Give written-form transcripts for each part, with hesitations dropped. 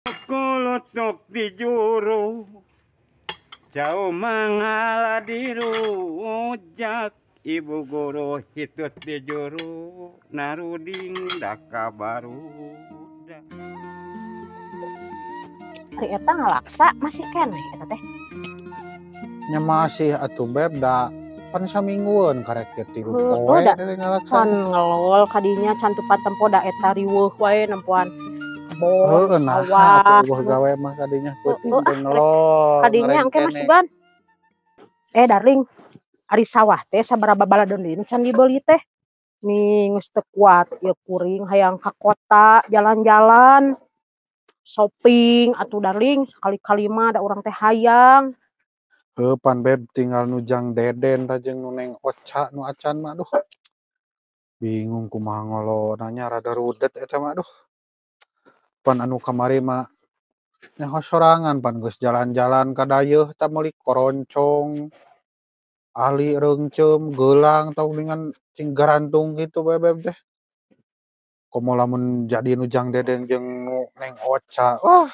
Kulutuk di juru jauh mangala dirujak ibu guru hitut di juru naruding daka barudak. Ari eta ngalaksa masih keneh eta teh. Nya masih atuh Beb da pan saminggueun karek teh 3 poe teh ngalaksa. Can ngelol kadinya can teu patempo da eta riweuh wae nempoan. Heeh, nah atuh eueuh gawe mah kadinya peuting teh ngelol. Kadinya engke mah sugan. Darling, ari sawah teh sabaraha baladon deui can dibeuli teh. Nih geus teu kuat ieu kuring hayang ka kota jalan-jalan. Shopping atuh darling sekali-kali mah da urang teh hayang. Heuh pan Beb tinggal nu jang Deden tah jeung nu Neng Oca nu acan mah aduh. Bingung kumaha ngolona nya rada rudet eta mah aduh. Pan anu kamari mah nyaho sorangan pan geus jalan-jalan ka dayeuh tah meuli koroncong ali reungceum geulang tah uningan cing garantung kitu bae Beb teh. Komo lamun jadi nu jang Deden jeung nu Neng Oca wah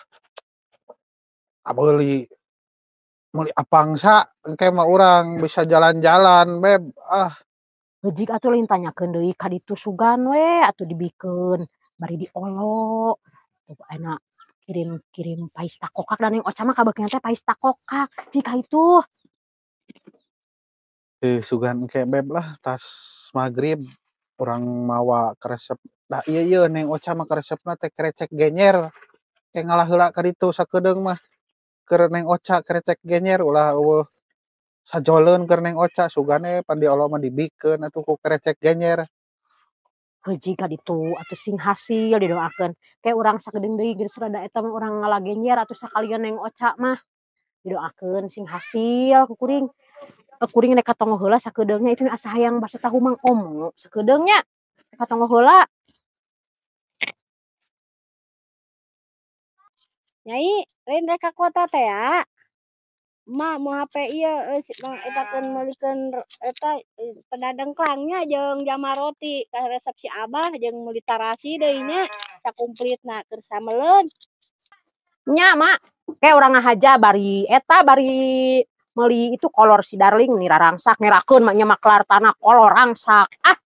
abeuli meuli apangsa engke mah urang bisa jalan-jalan Beb ah. Heuh atuh lain tanyakeun deui ka ditu sugan we atuh dibikeun bari diolo. Enak kirim-kirim paista kokak dan Neng Oca mah kabeukna teh paista kokak jika itu. Sugan engke Beb lah tas magrib urang mawa karesep. Nah ieu ieu Neng Oca mah karesepna teh krecek genyer. Ke ngalah heula ka ditu sakedeung mah. Keur Neng Oca krecek genyer ulah eueuh sajoleun keur Neng Oca sugane pan diolo mah dibikeun atuh ku krecek genyer. Heuji ka ditu atuh sing hasil didoakeun. Ke urang sakedeung deui geus rada eta mah urang ngalagenyer atuh sakalian Neng Oca mah. Didoakeun sing hasil ku kuring. Kuring rek ka tonggo heula sakedeungnya itu asa hayang bakso tahu Mang Omo sakedeungnya. Rek ka tonggo heula. Nyai, lain rek ka kota teh ya. Emak mau HP ieu etakeun meulikeun eta pedadengklangnya jeung jama roti ka resep si Abah jeung meuli tarasi deui nya sakumplitna keur sameleun. Nya, Mak. Ke urang ngahaja bari eta bari meuli itu kolor si Darling nih rarangsak ngerakeun mak nya maklar tanah kolor rangsak. Ah.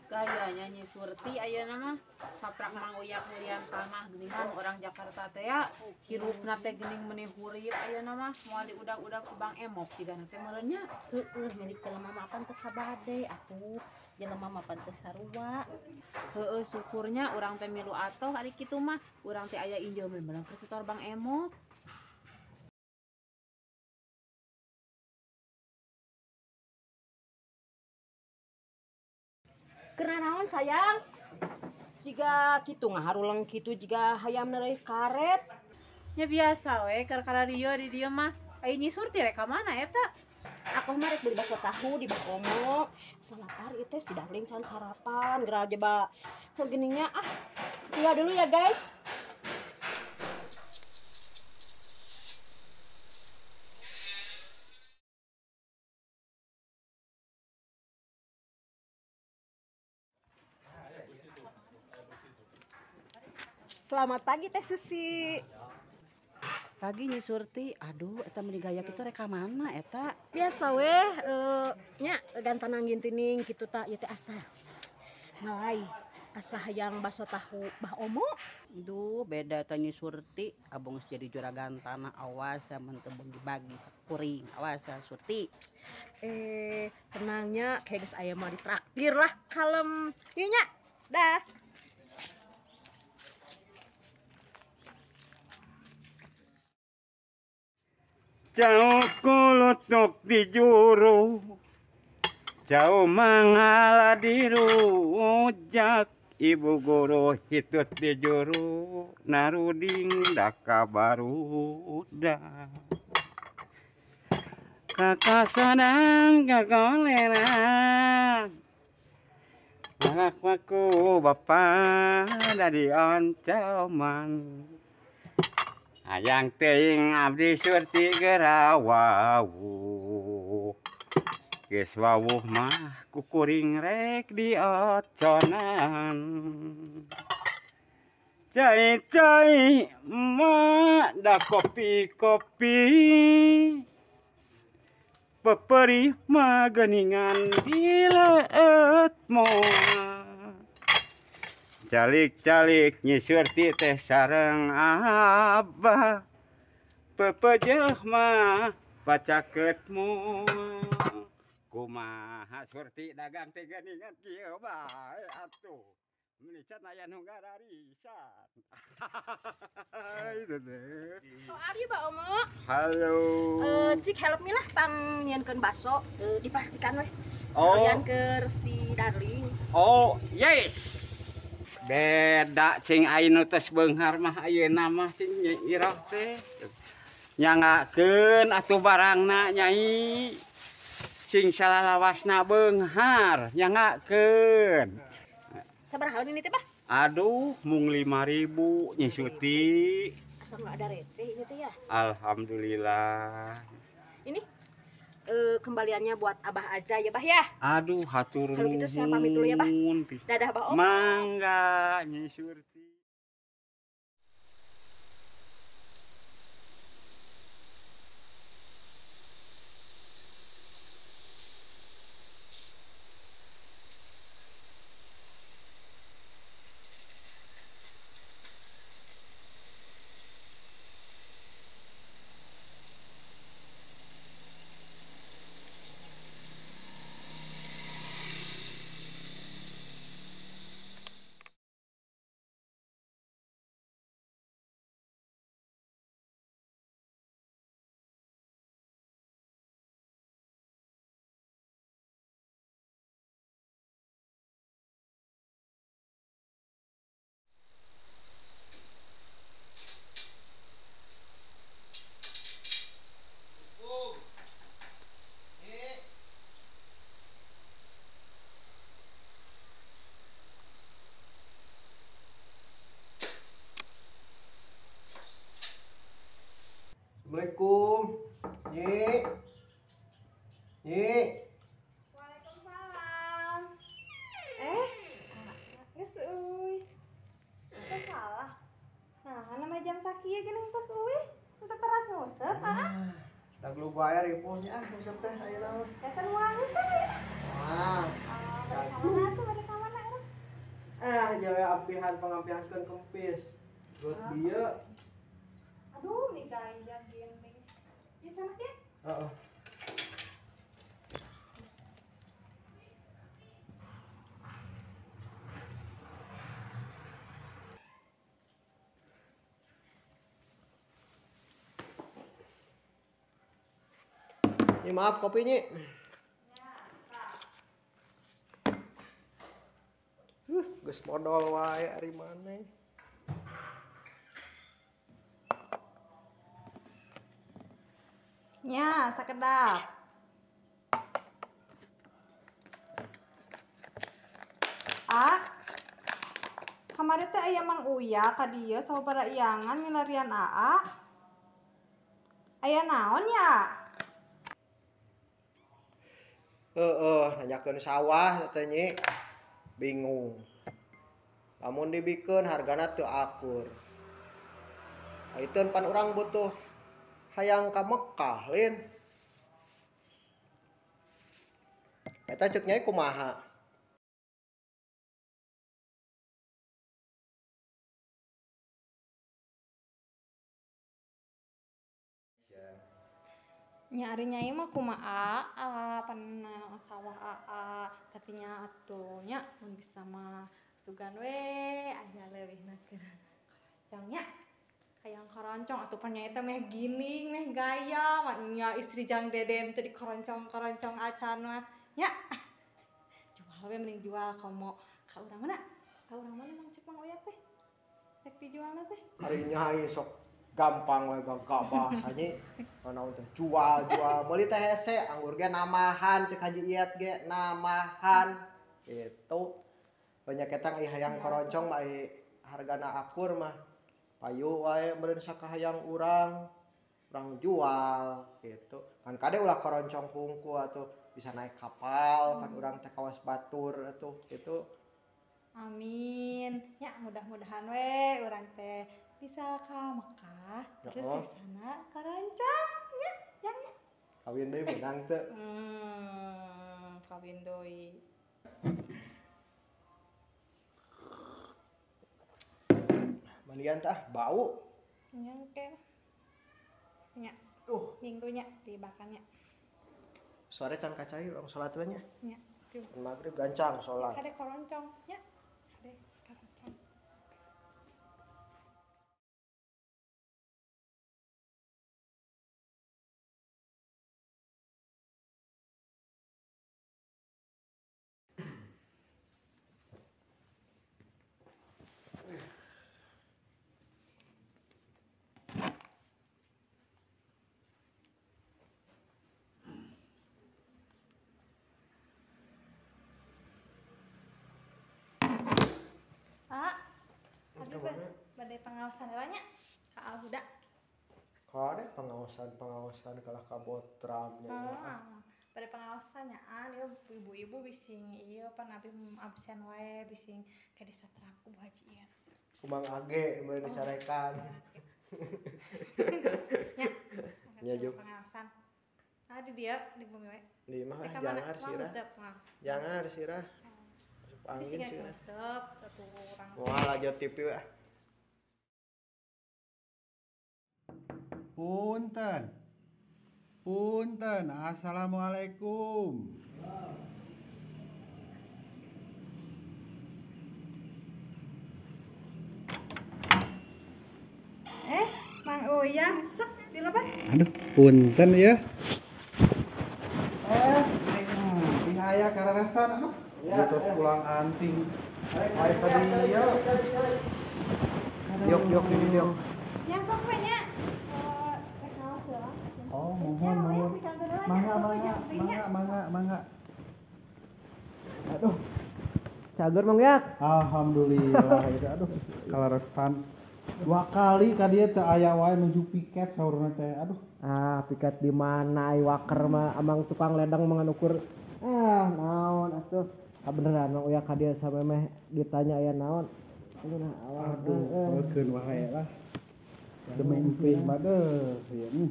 Gaya nyanyi Surti ayeuna mah saprak Mang Uyak meulian tanah geuningan orang Jakarta teh ya hirupna teh geuning meuni hurip ayeuna mah moal diudag-udag ku Bang Emok jigana teh meureun nya. Heueuh milik jelema mah pan teu kabade atuh jelema mah pan teu sarua. Heueuh syukurnya urang teh milu atoh ari kitu mah urang teh aya injeumeun bareng keur setor Bang Emok. Keur naon sayang? Jiga kitu ngaharuleng kitu jiga hayam neureuy karet. Nya biasa we keur karadieu di dieu mah. Ai Nyi Surti rek ka mana eta? Aku mah rek beli bakso tahu di Bang Omo. Salapar ieu teh si Darling can sarapan geura jeba heuh geuning nya ah. Tinggal dulu ya guys. Selamat pagi Teh Susi. Pagi Nyi Surti, aduh eta meni gaya kitu rek ka mana eta? Biasa weh, nya gantanang gintining kitu ta ieu teh asa. Malai asa hayang bakso tahu Bah Omo. Duh, beda ta Nyi Surti, abong geus jadi juragan tanah awas mun teu bagi-bagi kuring, awas Surti. Tenangnya kayak geus aya mah ditraktir lah, kalem. Ieu nya, dah. Jauh kulutuk di juru jauh mangala dirujak ibu guru hitut di juru naruding daka barudak kakasadang kakoleran anak aku bapak dari ancaman hayang teuing abdi Surti gerawau. Geus wawuh mah kukuring rek dioconan. Cai-cai emak da kopi-kopi. Peperi mah geuningan dileut moal. Calik-calik Nyi Surti teh sareng abah. Pepejeuh mah pacaket moal. Kumaha Surti dagang teh geuningan kieu bae atuh. Meni can aya nu ngararisan. Oh, ari Pak Omo. Halo. Cik help me lah pang nyieunkeun baso dipastikan weh. Sekalian keur si Darling. Oh, yes. Beda cing ayeuna tos beunghar mah ayeuna mah cing Nyi Iroh teh. Nyangakeun atuh barangna Nyai. Cing salalawasna beunghar nyangakeun. Sabaraha ini teh, Bah? Aduh, mung 5.000 Nyi Surti. Asal nggak ada receh ini teh ya. Alhamdulillah. Ini kembaliannya buat Abah aja ya, Bah ya. Aduh, hatur Kalau gitu saya pamit dulu ya, Bah. Dadah, Bah Om. Mangga Nyi Surti. Assalamualaikum. Nyi. Nyi. Waalaikumsalam. Geus euy. Tos salah. Nah, nama jam sakieu geuning tos euy. Teu teras nguseup, aa. Da gelugu aya ripuhnya ah nguseup teh ayeuna mah. Eta nu nguseup ayeuna. Wah. Bade ka mana atuh, bade ka mana eta? Ah, jawe ampihan pangampihankeun kempis. Buat bieu. Aduh, nih gaya gini. Ya canak ya? Heeh. Ini maaf kopi Nyi. Ya, geus modal wae ari maneh. Nya, sakedap. Ah, kamari teh aya Mang Uya ka dieu sababaraha iangan milarian aa. Aya naon ya? Heeh, nanyakeun sawah teh Nyi. Bingung. Lamun dibikeun hargana teu akur. Aiteun pan urang butuh hayang ka Mekah lin. Eta ceuk Nyai kumaha? Nya ari Nyai mah kumaha aa pan sawah aa tapi nya atuh nya mun bisa mah sugan we aya leuwihna keur koroncong nya. Hayang koroncong atuh pan Nyai teh meh gining meh gaya mah nya istri Jang Deden teh dikoroncong-koroncong acan mah nya. Jual we mending jual komo ka urang mana? Ka urang mana Mang Cek Mang Uya teh? Rek dijualna teh. Ari Nyai sok gampang we gagabah sanyi. Naon teh jual-jual meuli teh hese anggur ge namahan cek Haji Iyat ge namahan gitu. Banyak eta ai hayang koroncong mah ai hargana akur mah. Payu wae meureun sakahayang urang, urang jual gitu. Kan kade ulah koroncong hungku atuh Bisa naik kapal kan urang teh kawas batur atuh gitu. Amin. Ya mudah-mudahan we urang teh bisa ka Mekah terus di sana karancang nya yang nya. Kawin deui meunang teu? Kawin deui. Mandian tah bau. Nya engke. Nya. Minggunya dibakannya. Sore can kacai urang salat we nya. Nya. Maghrib gancang salat. Kade koroncong nya. Kade koroncong. Badai pengawasan banyak Kak Alhuda. Kade pengawasan kalah kabotramnya. Pada pengawasannya an ieu ibu-ibu bising ieu pan abi absen wae bising ke desa ku Bu Haji ieu. Kumang age mun dicarekan. Nya. Nya jeung pengawasan. Nah di dia di bumi wae. Di mah jangar sirah. Jangar sirah. Asup angin sirah. Resep atuh urang. Moal aja TV we. Punten. Punten. Assalamualaikum. Mang Uyang, sok dilebat. Aduh, punten ya. Aya kararesan aduh. Ya, terus pulang anting. Ayo tadi ya. Yok yok ini yok. Yang sok we nya. Oh, mohon mohon. Mangga mangga mangga mangga mangga. Aduh. Cager Mang Yak. Alhamdulillah gitu. Aduh, kalaresan. Dua kali ka dieu teu aya wae nuju piket saurna teh. Aduh. Ah, piket di mana ai waker mah amang tukang ledang mah ukur. Ah, naon atuh. Kabeneran Mang Uyak ka dieu samemeh ditanya aya naon. Aduh nah awal. Aduh, keun wae lah. Demi empih mah deuh ieu.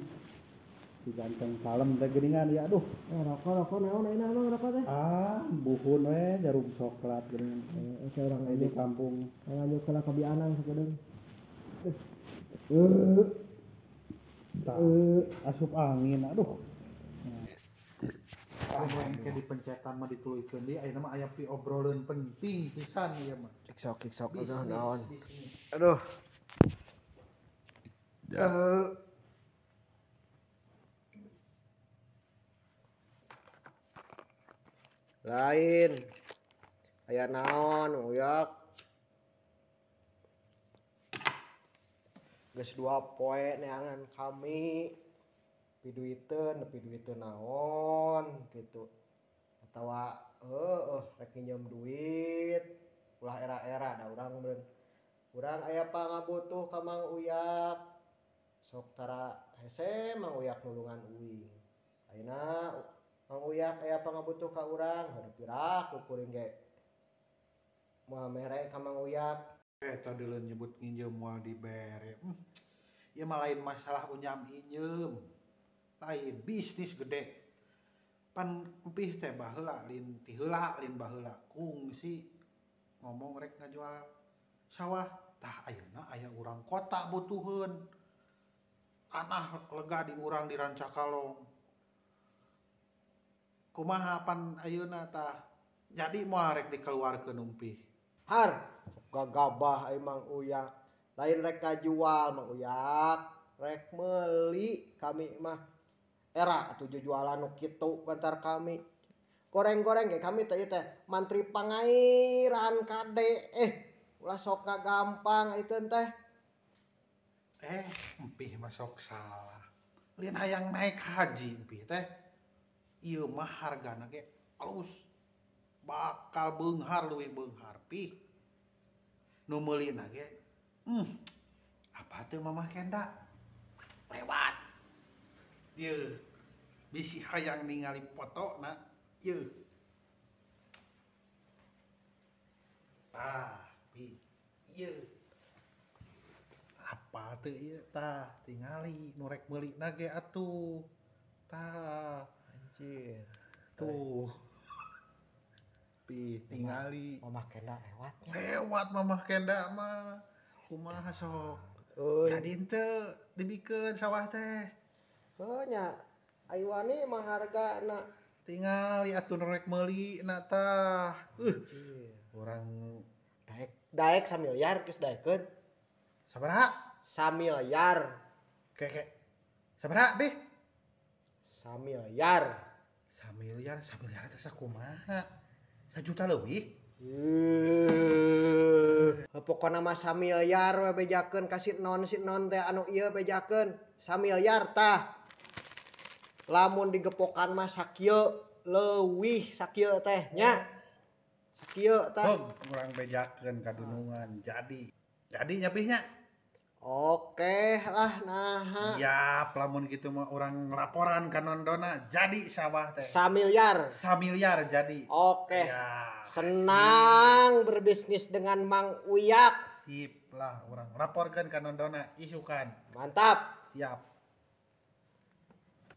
Si ganteng kalem teh geuningan ya aduh. Rokok naon ayeuna Mang rokok teh? Ah, buhun we jarum coklat geuningan. Urang di kampung. Lanjut ke kabianan sakedeung. Asup angin aduh. Aduh, di pencetan mah dituluykeun deui ayeuna mah aya pi obrolan penting pisan ieu mah. Sok aduh naon. Aduh. Lain. Aya naon Uyak. Geus 2 poe neangan kami piduiteun nepi duiteun naon gitu atawa heueuh rek nginjem duit ulah era-era da urang meureun urang aya pangabutuh ka Mang Uyak sok tara hese Mang Uyak nulungan uing ayeuna Mang Uyak aya pangabutuh ka urang heuh piraku kuring ge moal mere ka Mang Uyak. Eta deuleu nyebut nginjem moal dibere. Ieu mah lain masalah unyam injem. Lain bisnis gede. Pan empih teh baheula lin ti heula lin baheula kungsi ngomong rek ngajual sawah. Tah ayeuna aya urang kota butuheun. Tanah lega di urang di Rancakalong. Kumaha pan ayeuna tah jadi moal rek dikeluarkeun empih. Har gagabah ai Mang Uyak lain rek kajual Mang Uyak rek meuli kami mah era atuh jualan nu kitu kantar kami goreng-goreng ge kami teh teh mantri pangairan kade ulah sok gampang itu teh empih mah sok salah lain hayang naik haji empih teh ieu mah hargana ge alus bakal beunghar leuwih beunghar pih nu meulina ge apa teu mamah kenda lewat dieu bisi hayang ningali fotona. Ieu. Tah, pi. Ieu. Apa teu ieu tah tingali nu rek meulina ge atuh. Tah, anjir. Tuh. Pi tingali. Mamah Kenda lewatnya. Lewat Mamah Kenda mah. Kumaha sok. Jadi henteu dibikeun sawah teh. Heuh nya. Ai wani mah hargana. Tingali atuh nu rek meuli na tah. Urang daek daek samiliar geus daekeun. Sabaraha? Samiliar. Keke. Sabaraha, Bih? Samiliar. Samiliar, samiliar teh sakumaha? Sajuta leuwih? Pokona mah samiliar we bejakeun ka si non teh anu ieu bejakeun. Samiliar tah. Lamun digepokan mah sakieu leuwih sakieu teh nya. Sakieu tah. Oh, urang bejakeun ka dunungan. Jadi. Jadi nya Bih nya. Oke lah naha. Siap lamun gitu mah urang laporan ka Nondona jadi sawah teh. Samiliar. Samiliar jadi. Oke. Ya, senang sip. Berbisnis dengan Mang Uyak. Sip lah urang laporkan ka Nondona isukan. Mantap. Siap.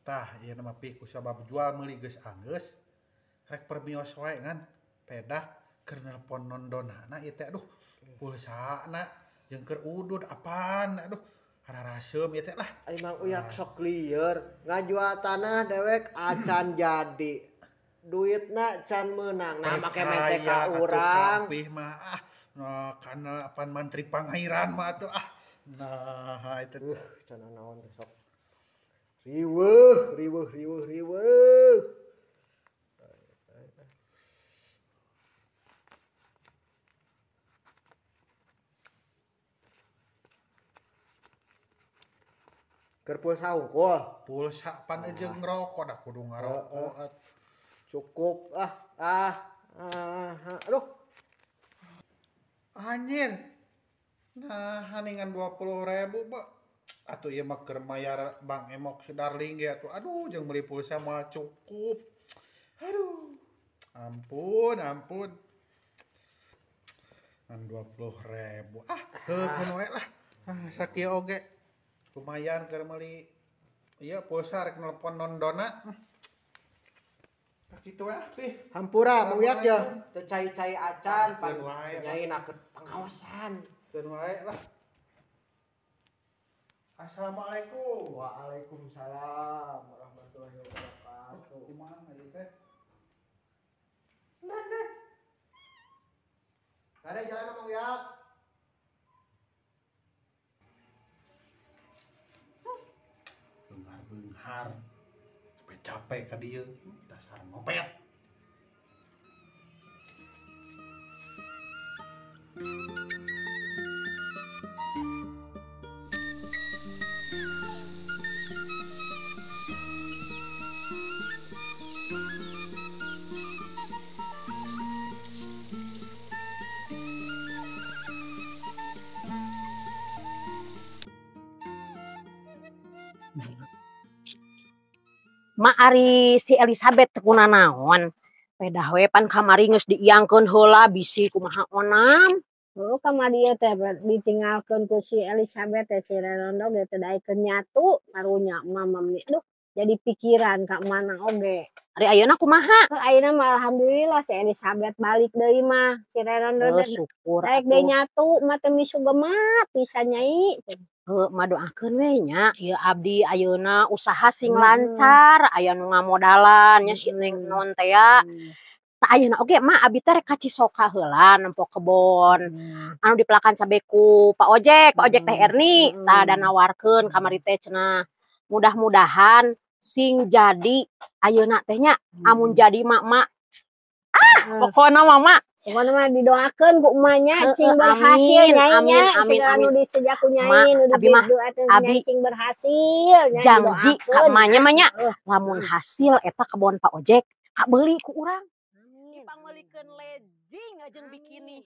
Tah ieu mah pi ku sabab jual meuli geus anggeus. Rek permios wae ngan pedah keur nelpon Nondona na ieu teh aduh pulsana jeung keur udud apaan aduh hararaseum ieu teh lah. Ai Mang Uyak sok lieur ngajual tanah dewek acan jadi duitna can meunang. Nah make mente ka urang pih mah ah nah kana apaan mantri pangairan mah atuh ah. Nah itu can naon teh sok riweuh riweuh riweuh riweuh. Keur pulsa hungkul. Pulsa pan jeung ngerokok dah kudu ngarokok. Cukup ah ah aduh. Anjir. Nah, haningan 20.000, Pak. Atuh ieu mah keur mayar Bang Emok si Darling ge atuh. Aduh, jeung meuli pulsa mah cukup. Aduh. Ampun, ampun. Ngan 20.000. Ah, heukeun we lah. Ah, sakieu oge. Lumayan keur meuli ieu pulsa rek nelpon Nondona. Kitu we ah, Pih. Hampura Mang Uyak ya. Teu cai-cai acan pan nyai na pengawasan. Keun wae lah. Assalamualaikum. Waalaikumsalam warahmatullahi wabarakatuh. Kumaha ieu teh? Nan nan. Kade jalan Mang Uyak. Benghar-benghar. Capek-capek ka dieu. Dasar ngopet. Ma ari si Elizabeth teu kunanaon. Pedah we pan kamari geus diiangkeun heula bisi kumaha onam. Heuh kamari ieu teh ditinggalkeun ku si Elizabeth teh si Rerondo ge teu daekeun nyatu karunya mama meni aduh jadi pikiran ka mana oge. Ari ayeuna kumaha? Heuh ayeuna mah alhamdulillah si Elizabeth balik deui mah si Rerondo teh syukur daek deui nyatu mah teu misu gemat pisan nyai. Heuh mah doakeun we nya ieu abdi ayeuna usaha sing lancar aya nu ngamodalan nya si Neng Non teh ya. Tah ayeuna oge mah abdi teh rek ka Cisoka heula nempo kebon. Anu dipelakan cabe ku Pak Ojek, Pak Ojek teh Erni tah da nawarkeun kamari teh cenah. Mudah-mudahan sing jadi ayeuna teh nya amun jadi mak mak ah pokona mama pokona mah didoakeun ku emak nya cing berhasil nyai nya segala nu diseja ku nyai nu didoakeun nyai cing berhasil nya janji ka emaknya mah nya lamun hasil eta kebon Pak Ojek kabeuli ku urang dipangmeulikeun lejing jeung bikini.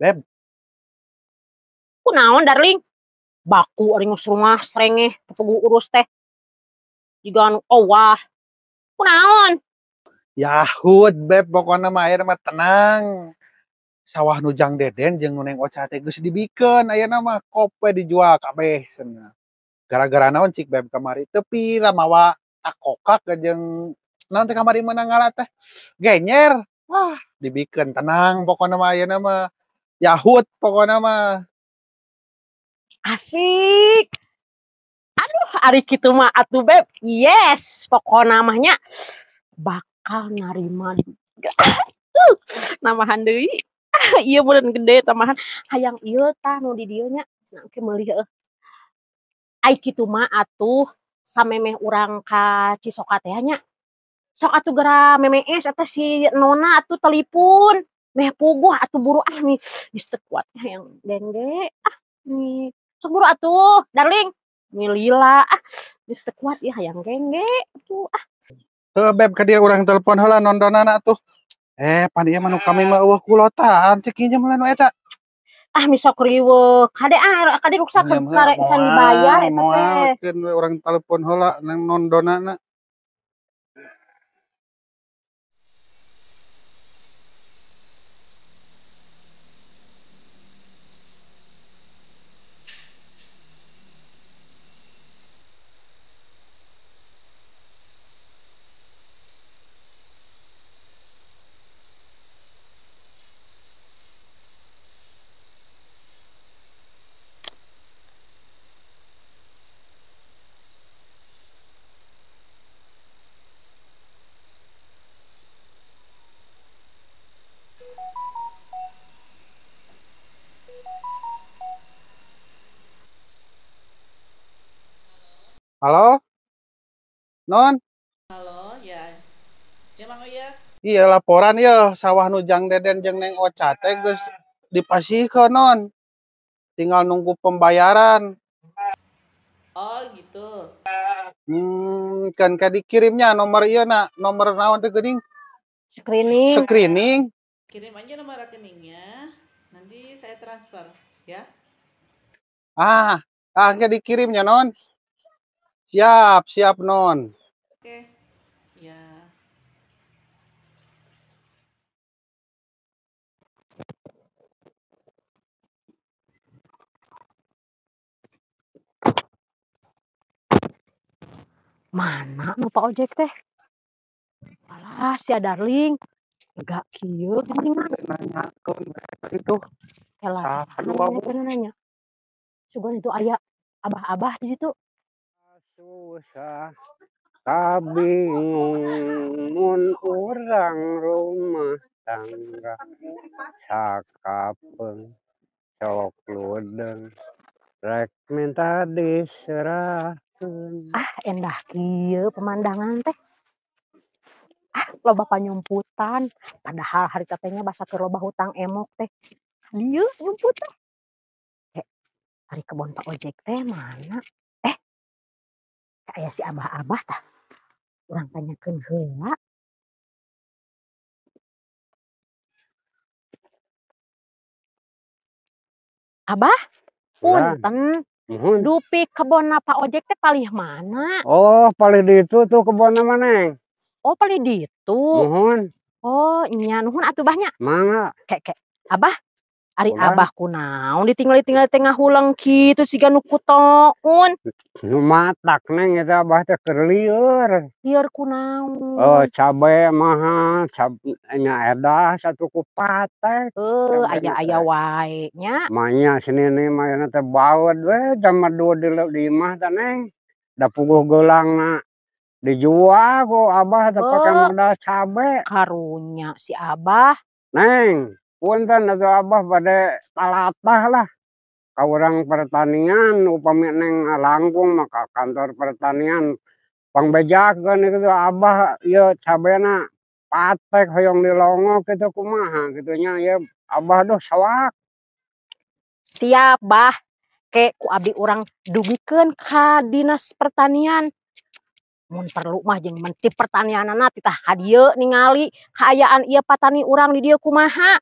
Beb. Kunaon darling? Baku ari geus rumah srengeh tepuguh urus teh. Jiga anu owah. Kunaon? Yahud Beb pokona mah ayeuna mah tenang. Sawah nu Jang Deden jeung nu Neng Ocha teh geus dibikeun ayeuna mah kope dijual kabeh cenah. Gara-gara naon cik Beb kamari teu pira mawa takokak jeung naon teh kamari meunang ngala teh genyer. Wah, dibikeun tenang pokona mah ayeuna mah. Yahud pokona mah. Asik. Aduh, ari kitu mah atuh Beb. Yes, pokona mah nya bakal narima namahan deui. Ieu meureun gede tamahan. Hayang ieu tah nu di dieu nya. Cenah engke meuli heueuh. Ai kitu mah atuh samemeh urang ka Cisoka teh nya. Sok atuh geura memees eta si Nona atuh telipun. Meh puguh atuh buru ah nih. Geus teu kuat hayang dengge. Ah nih. Sok buru atuh, darling. Nih lila ah geus teu kuat ieu hayang gengge atuh ah. Heuh Beb ka dieu urang telepon heula nondonana atuh. Pan ieu mah nu kami mah eueuh kulotan cek injem heula nu eta. Ah misok riweuh. Kade ah kade ruksak kare can dibayar eta teh. Moal we urang telepon heula nang nondonana. Halo? Non? Halo, ya. Ya, Mang Uya. Iya, laporan ya sawah nu Jang Deden jeung Neng Ocha teh geus dipasihkeun non. Tinggal nunggu pembayaran. Oh, gitu. Kan ka dikirimnya nomor ieu na, nomor naon teh geuning? Screening. Screening. Kirim aja nomor rekeningnya, nanti saya transfer, ya. Ah, ke dikirimnya non. Siap, siap non. Oke, ya. Mana nu Pak Ojek teh? Alah, si darling. Enggak kieu geuningan. Nanyakeun itu. Kela saha nanya. Sugan itu aya abah-abah di situ. Susah kabingung mun urang rumah tangga sakapeung sok ludeng rek minta diserahkeun. Ah, endah kieu pemandangan teh. Ah, loba panyumputan. Padahal harita teh nya basa keur loba hutang emok teh. Dieu nyumput teh. Ari kebon Pak Ojek teh mana? Aya si abah-abah tah. Urang tanyakeun heula. Abah, punten. Dupi kebonna Pak Ojek teh palih mana? Oh, palih ditu tuh kebonna mah, Neng. Oh, palih ditu. Nuhun. Oh, nya nuhun atuh bah nya. Mangga. Kek, kek. Abah, ari abah kunaon ditinggali-tinggali teh ngahuleng kitu siga nu kutoun. Nu matak Neng eta abah teh keur lieur. Lieur kunaon? Oh, cabe mah nya edah satuku patek. Heuh, aya-aya wae nya. Manya senini mah ayeuna teh baeud we jam 2 di imah teh Neng. Da puguh geulangna dijual ku abah teh pake modal cabe. Karunya si abah. Neng, punten atuh abah bade talatah lah ka urang pertanian upami Neng langkung mah ka kantor pertanian pangbejakeun kitu abah ieu cabena patek hoyong dilongok kitu kumaha kitu nya ieu abah duh sawak. Siap bah, ke ku abdi urang dugikeun ka dinas pertanian. Mun perlu mah jeung menteri pertanianana titah ka dieu ningali kaayaan ieu patani urang di dieu kumaha.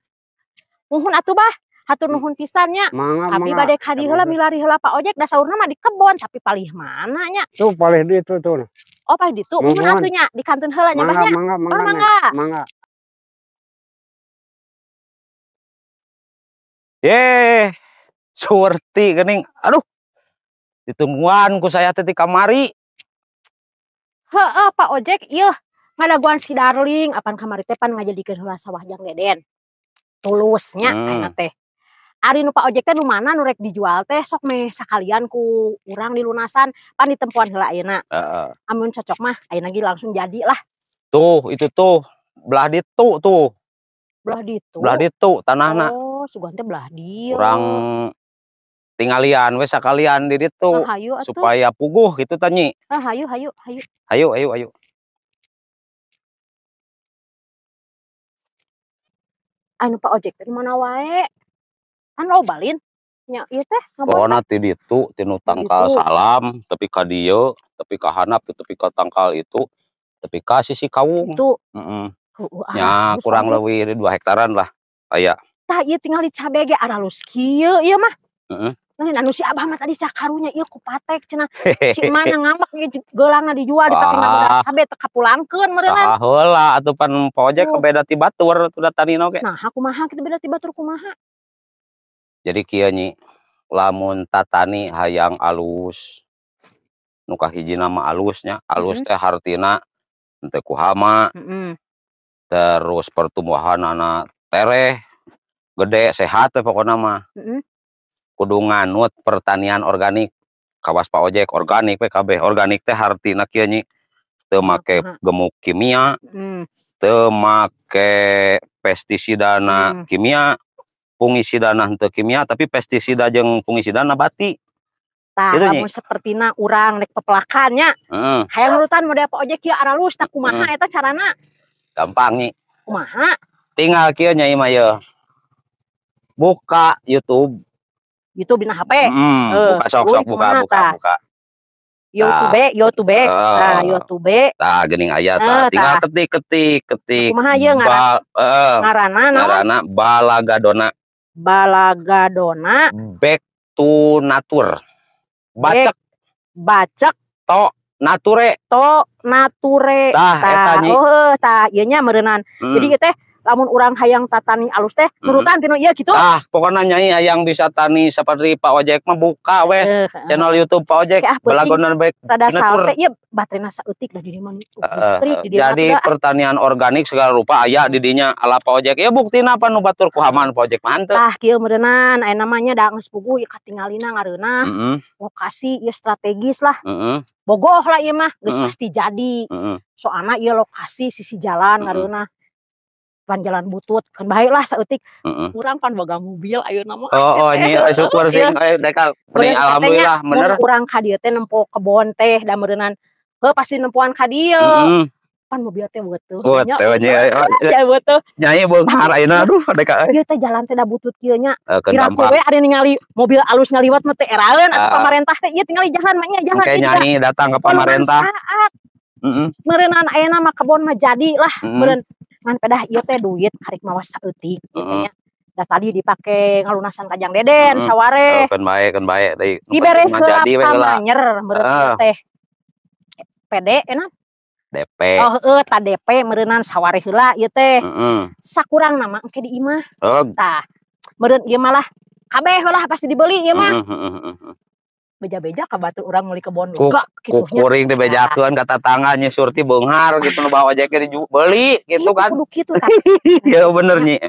Nuhun atuh bah, Hatur nuhun pisan nya. Mangga, Abi mangga. Bade ka dieu heula milari heula Pak Ojek, da saurna mah di kebon, tapi palih mana nya? Tuh palih ditu tuh. Oh, palih ditu. Muhun Muhun. atuh nya dikantun heula nya, Bah Mangga, nya. mangga, Oh, mangga, Neng. mangga. Mangga. Ye, Surti geuning. Aduh. Ditungguan ku saya teh ti kamari. Heeh, Pak Ojek, ieu ngadaguan si Darling apan kamari teh pan ngajadikeun heula sawah jang Deden. Tulusnya ayeuna teh. Ari nu Pak Ojek teh nu mana nu rek dijual teh, sok meh sakalian ku urang dilunasan, pan ditempuan heula ayeuna. Heeh. Amun cocok mah ayeuna ge langsung jadi lah. Tuh, itu tuh. Belah ditu tuh. Belah ditu. Belah ditu tanahna. Oh, sugan teh belah dieu. Urang tinggalian we sakalian di ditu Ah, hayu atuh. Supaya puguh gitu tah, Nyi. Ah, hayu hayu hayu. Hayu hayu hayu. Anu Pak Ojek teh di mana wae? Kan loba lin. Nya ieu teh ngebon Pokona teh. Ti ditu, ti nu tangkal Ditu. salam, tepi ka dieu, tepi ka handap, tepi ka tangkal itu, tepi ka sisi kawung. Itu. Heeh. Heueuh, ah, Nya geus kurang ojek. leuwih di 2 hektaran lah aya. Tah ieu tingali cabe ge aralus kieu ieu mah. Heeh. Lain anu si Abah mah tadi sakarunya ieu ku patek cenah. Si emak ngambek ieu geulangna dijual dipake ngabedas Wah. cabe teu kapulangkeun meureunnan. Saha heula atuh pan Pak Ojek Tuh. beda ti batur atuh da tanina oge. Nah, kumaha kitu beda ti batur kumaha? Jadi kieu, Nyi, lamun tatani hayang alus, nu kahijina mah alus nya, alus teh hartina henteu ku hama, terus pertumbuhanana tereh, gede, sehat we pokona mah. Kudu nganut pertanian organik. Kawas Pak Ojek organik we kabeh. Organik teh hartina kieu, Nyi, teu make Kumaha? gemuk kimia, teu make pestisidana kimia, fungisidana henteu kimia, tapi pestisida jeung fungisida nabati. Tah, Gitu, Nyi. lamun sapertina urang rek pepelakan nya. Hayang nurutan model Pak Ojek kieu aralus, tah kumaha eta carana? Gampang, Nyi. Kumaha? Tinggal kieu Nyai mah ye. Buka YouTube. YouTube dina HP. Heeh, buka sok sok Tuluy buka kumaha buka tah? buka. YouTube, YouTube. Tah, YouTube. Tah geuning aya tah. Tinggal Tah. ketik ketik ketik. Kumaha ieu ngaran? Heeh. Ngaranna naon? Ngaranna Balagadona. Balagadona. Back to nature. Bacek. Bacek. To nature. To nature. Tah, eta, Nyi. Oh, tah ieu nya meureunan. Jadi ieu teh lamun urang hayang tatani alus teh nurutan tinu ieu kitu. Tah, pokona Nyai hayang bisa tani seperti Pak Ojek mah buka weh channel YouTube Pak Ojek. Kayak ah, peuting. Balagadona back Rada to nature. salse ieu baterena saeutik da di dieu mah listrik di dieu mah Jadi teu ah. pertanian organik segala rupa aya di dinya ala Pak Ojek. Ya buktina apa nu batur ku haman Pak Ojek mah henteu. Tah kieu meureunan aya namanya da geus puguh ieu katingalina ngareunah. Lokasi ieu strategis lah. Bogoh lah ieu mah geus pasti jadi. Soalna ieu lokasi sisi jalan ngareunah. Pan jalan butut kan bae lah saeutik. Urang pan boga mobil ayeuna mah. Oh, oh nyi syukur sih Iya. deka meni Meureun alhamdulillah katanya, mun bener. urang ka dieu teh nempo kebon teh da meureunnan heuh pasti nempoan ka dieu. Pan mobil teh weutuh nya. Weutuh nyi. Sia weutuh. Nyai beunghar ayeuna aduh deka euy. Ieu teh jalan teh da butut kieu nya. Keun Piraku gampang. we ari ningali mobil alus ngaliwat mah teh eraeun atuh pamarentah teh ieu tingali jalan mah nya jalan Engke ieu juga. Nyai datang ke Waluhan pamarentah. saat. Heeh. Meureunnan ayeuna mah kebon mah jadi lah. Meureun ngan pedah ieu teh duit karek mawa saeutik kitu nya. Da tadi dipake ngalunasan ka Jang Deden saware. Keun bae keun bae deui. Nu Dibere penting mah heula jadi we heula. pamanyer meureun ieu teh. PD enak. DP. Oh heeh tah DP meureunnan saware heula ieu teh. Sakurangna mah engke di imah. Oh. Tah meureun ieu mah lah kabeh lah pasti dibeli ieu mah. Heeh. Beja-beja ka batur urang meuli kebon Ku lega kitu ku nya. kuring dibejakeun ka tatangga Nyi Surti beunghar gitu nu bawa ojeknya dibeli gitu Itu kan. kudu kitu tah. Ya bener, Nyi.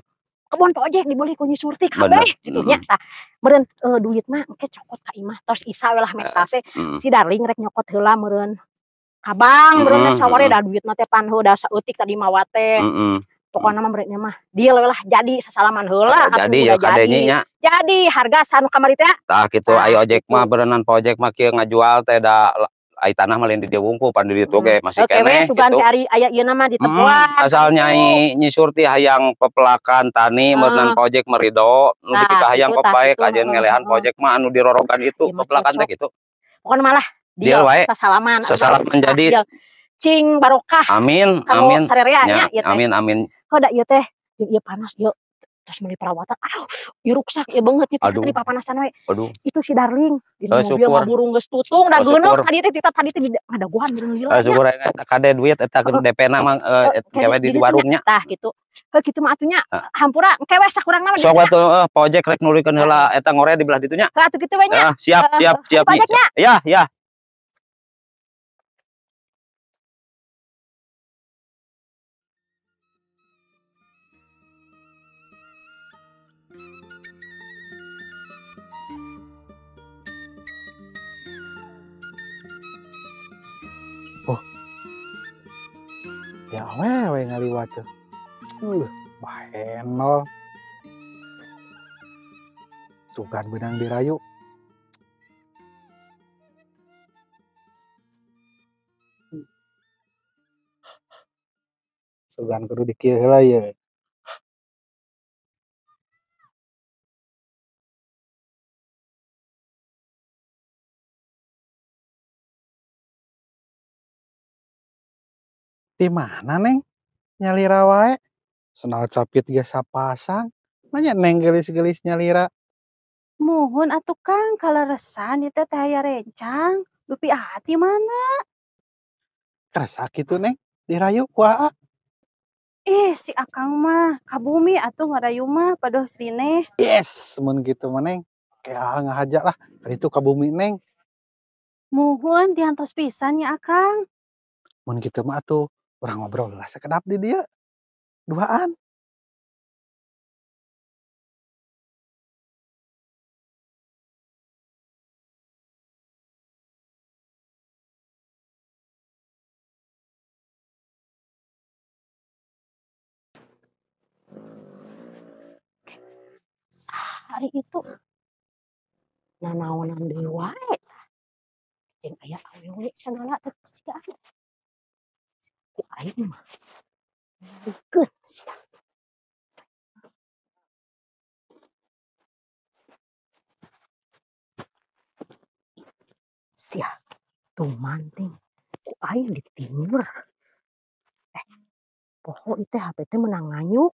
Kebon Pak Ojek dibeli ku Nyi Surti Bener. kabeh kitu nya tah. Meureun duit mah engke cokot ka imah tos isa we lah mesase. Si Darling rek nyokot heula meureun ka bank meureun saware da duit mah teh pan heuh da saeutik tadi mawa teh. Pokona mah meureun mah deal we lah jadi sasalaman heula atuh Jadi ya udah kade jadi. Nyi nya. Jadi harga sanu kamari teh. Tah kitu Tah, ai ojek kitu. mah beureunan Pak Ojek mah kieu ngajual teh da ai tanah mah lain di dieu wungkul pan di ditu ge masih Oke we keneh sugan gitu. teh ari aya ieu mah ditempoan. Asal Nyai Nyi Surti hayang pepelakan tani meureunnan Pak Ojek merido nu Tah, dipikahayang kitu, tah, pepaek kitu, ajeun ngelehan Pak Ojek mah anu dirorogan itu Ieu mah pepelakan teh cocok. gitu. Pokona malah Deal deal wae. sasalaman. Sasalaman jadi. Deal. Cing barokah. Amin, Kanggo amin. sarerea nya Nya, ieu teh. amin amin. Heuh da ieu teh, ieu panas ieu. Terus meuli perawatan. Aduh, ieu ruksak ieu beungeut ieu Aduh. tadi papanasan we. Aduh. Itu si darling di Oh, mobil syukur. mah burung geus tutung da Oh, geuneuk syukur. tadi teh ngadaguan meureun lila Ah, nya. syukur aing eta kade duit eta DP na mah Kayak gawe di warungnya. Tah gitu. Heuh kitu mah atuh nya. Ah. Hampura engke we sakurangna mah. Sok atuh Pak Ojek rek nuluykeun heula eta ngore di belah ditunya. Heuh atuh kitu we nya. Ah, siap siap siap Pak Nyi. Ojek nya. Ya, ya. Oh. Ya awewe ngaliwat tuh. Bahenol. Sugan beunang dirayu. Sugan kudu dikieu heula ieu. Ti mana Neng? Nyalira wae. Sendal capit ge sapasang. Manya Neng geulis-geulis nyalira. Muhun atuh Kang kaleresan ieu teh teh aya rencang. Dupi ati mana? Kersa kitu Neng dirayu ku Aa. Ih, si Akang mah ka bumi atuh ngarayu mah padoh srineh. Yes, mun kitu mah Neng. Ke Aa ngahaja lah ka ditu ka bumi Neng. Muhun diantos pisan nya Akang. Mun kitu mah atuh urang ngobrol lah sakedap di dieu. Duaan. Sahari itu nanaonan deui wae tah. Jeung aya awewe sagala teh siga anu. Ku aing mah ngalikeun sia. Sia tumanting ku aing ditimur. Poho ieu teh HP teh meunang nganyuk.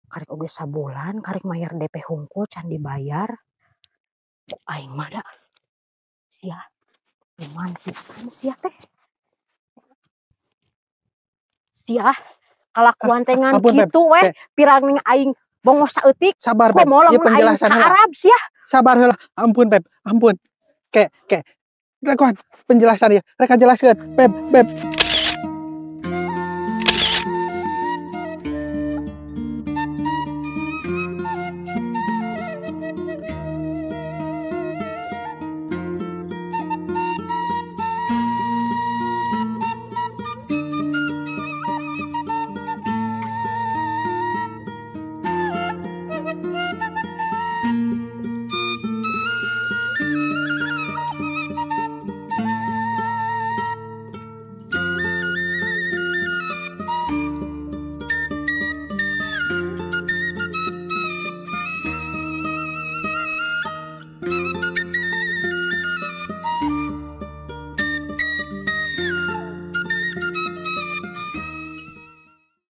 Karek oge sabulan karek mayar DP hungkul can dibayar. Ku aing mah da sia tuman pisan sia teh. Sia kalakuan teh ngan Ampun, Beb. kitu we Teh. pirang aing bongoh saeutik. Sabar, Beb. Komo Ieu lamun aing penjelasan ka heula. Arab sia. Sabar heula. Ampun, Beb. Ampun. Ke, ke. Lakuan penjelasan ieu. Rek jelaskeun. Beb, Beb.